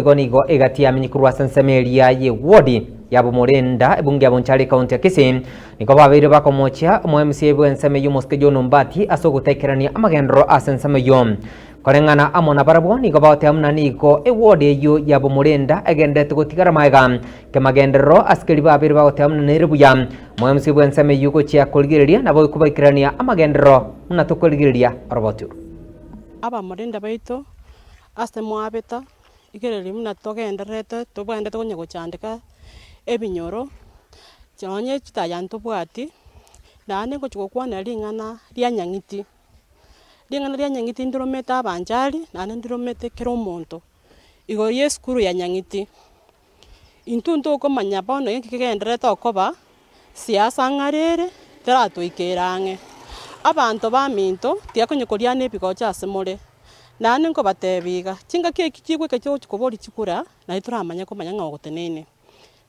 boigo nigo egati yamenye korwa ase ensemo eria y'ewodi ya Bomorenda, ebunge ya Bonchari ekaunti ya Kisii, nigo babeire bakomochia omo MCA bw'ensemo eyio Omosike John Ombati ase ogotaikerania amagenderero ase ensemo eyio. Koreng'ana amo nabarabwo nigo bagoteba buna nigo ewodi eyio ya Bomorenda egendererete gotigara magega kemagenderero ase keria babeire bagoteba buna nere buya. Omo MCA bw'ensemo eyio gochia korigereria nabo ekobaikerania amagenderero buna tokorigereria oroboti oro. Abamorenda baito ase mwabeta, rigereria buna togendererete tobwenerete konya gochandeka ebinyoro, nonye chitaya ntobwati, naende ngochia gokwanera ring'ana ria nyang'iti. Ring'ana ria nyang'iti ndiromete abanchari, naende ndiromete kera omonto, igoro ya esukuru ya nyang'iti. Intwe ntokomanya bono inki kegendererete okoba, siasa ng'are ere, teratoikera ang'e. Abanto baminto, tiga konya koriana ebigocha ase more, naende nkobatebia iga, chingaki echi chigoika chigochi koboria chikura, naye toramanye komanya ng'a ogoteneine.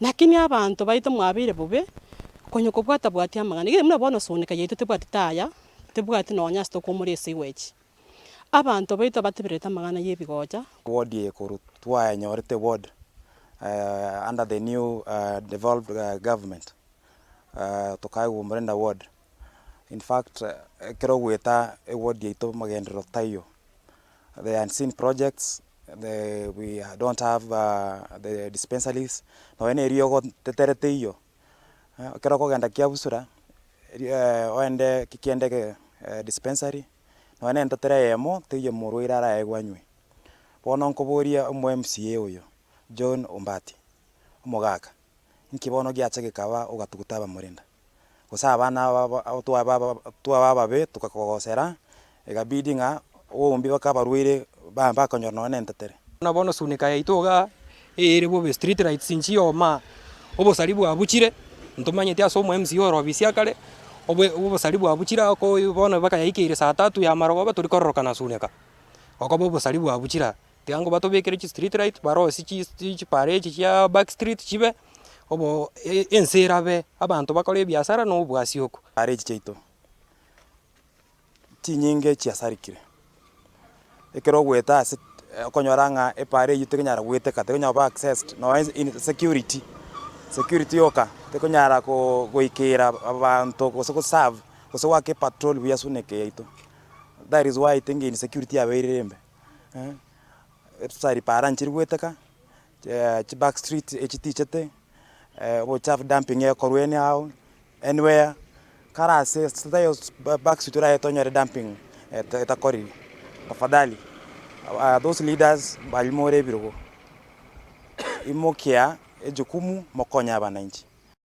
Lakini abanto baito mwabeire bobe, konya kobwata bwatia amang'ana, egere buna bono suneka yaito tebwati taya, tebwati nonya ase tokoumora eseigo echi. Abanto baito batebererete amang'ana y'ebigocha. Ward eye korwa twayenyorete ward under the new devolved government tokaegwa Omorenda ward. In fact ekero ogoeta eward yaito magenderero taiyo, the unseen projects, the we don't have the dispensaries, nonye na eriogo tetere teiyo. Ekero okogenda kiabusura, oende kiende dispensary, nonye na entotere eyemo teiyo omorwaire araegwe anywe. Bono nkoboria omo MCA oyo, John Ombati, omogaka, inki bono giacha gekaba ogatuguta abamorenda? Gose abana aba aba twaba twaba ababe tokakogosera, ekabidi ng'a oumbi baka abarwaire ba bakonyora nonye na entetere. Buna bono sunika yaito igaa, ere bobe street lights nchioma, obosari bwabuchire, ntomanyeti ase omo MCA ore obisi akare, obe obosari bwabuchire ako bono mpaka yaikeire saa tatu ya marogoba tori kororokana sunika, okoba obosari bwabuchire aa. Tiga ngo batobekere chi street light, barosie chi chipara echi chia back street chibe, obo ense erabe, abanto bakore ebiasara na obwasi oko. Para echi chiaito, chinyinge chiasarikire, ekero ogoeta ase okonyora ng'a epara eywo tekonyara goeteka tekonyara koba accessed nonye in security, security yoka tekonyara ko goikera abanto gose go serve gose goaka epatrol buya ase eke yaito. That is why I think insecurity yabeire embe, especially para nchiri goeteka, chiback street echi tichete, obochafu dumping egokorwa anyhow. Anywhere, kare ase taiyo back street oraete onyore dumping etakoriri. Tafadhali those leaders baria more ebirogo, imokia ejukumu mokonye abananchi.